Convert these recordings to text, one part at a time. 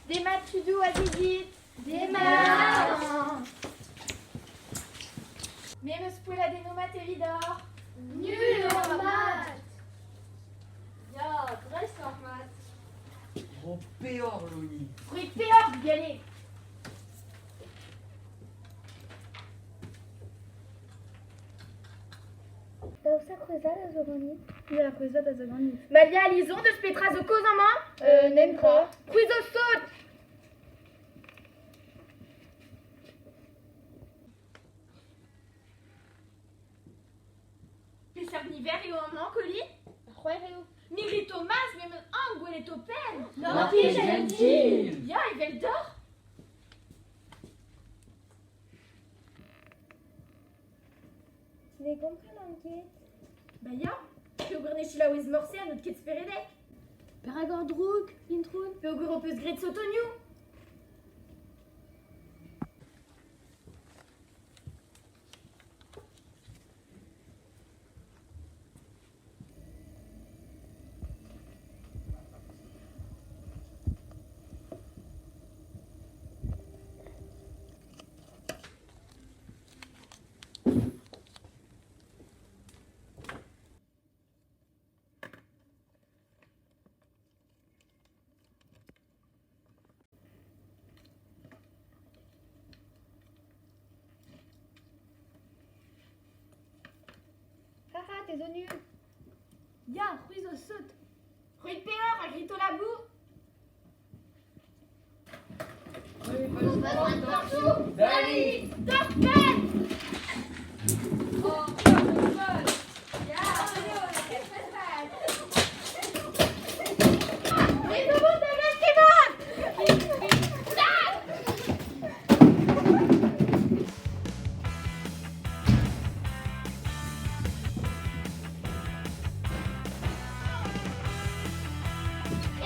Demat tudoù azezit. Demat. Me 'm eus poelladennoù mat evidoc'h. Nul eo mat. Ya, dreist oc'h mat. Ro peoc'h, Loinig. Roit peoc'h, bugale. Daoust ha c'hwezhad a zo ganit? Ya, c'hwezhad a zo ganit. Malia Lison, deus petra zo kaoz amañ? Netra. C'hwi zo sot! Peseurt niver eo amañ, Colin? C'hwec'h eo. Miri Thomas, me 'm eus aon gwelet ho penn! Martez gentil! Ya, eveldoc'h! Ne gomprenan ket. Ba ya, peogwir ne selaouez morse ha n'out ket speredek. Perak oc'h drouk, Introun? Peogwir ho peus graet sotonioù. Haha, te zo nul. Ya, c'hwi zo sot. Roit peoc'h ha grit ho labour.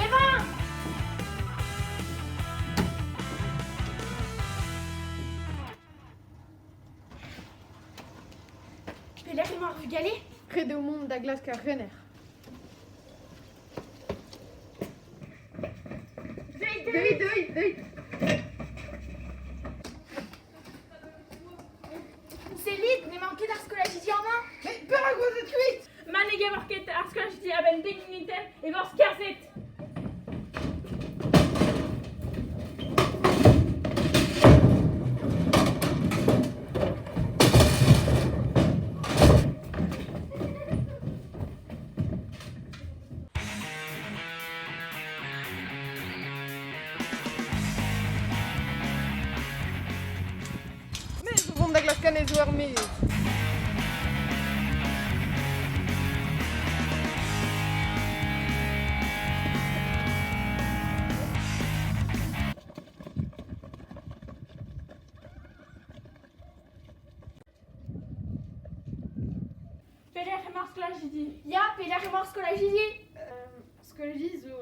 Emañ! Pelec'h emañ ar vugale? Ret eo mont da glask ar rener. Deuit, Deuit, deuit, deuit. Sellit, n'emañ ket ar skolajidi amañ. Mais perak oa se kuit? Ma ne gavor ket ar skolajidi a-benn dek munutenn e vor skarzhet. Me zo vont da glask anezho er-maez. Pelec'h emañ ar skolajidi? Ya, pelec'h emañ ar skolajidi? Skolajidi zo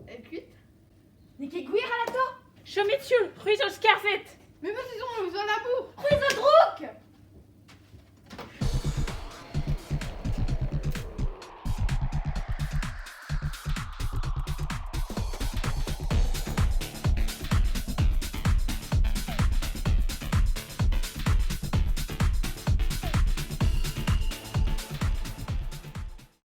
aet kuit. N'eo ket gwir alato? Chomit sioul, c'hwi zo skarzhet. Mais meus ils ont zo labour. C'hwi zo drouk!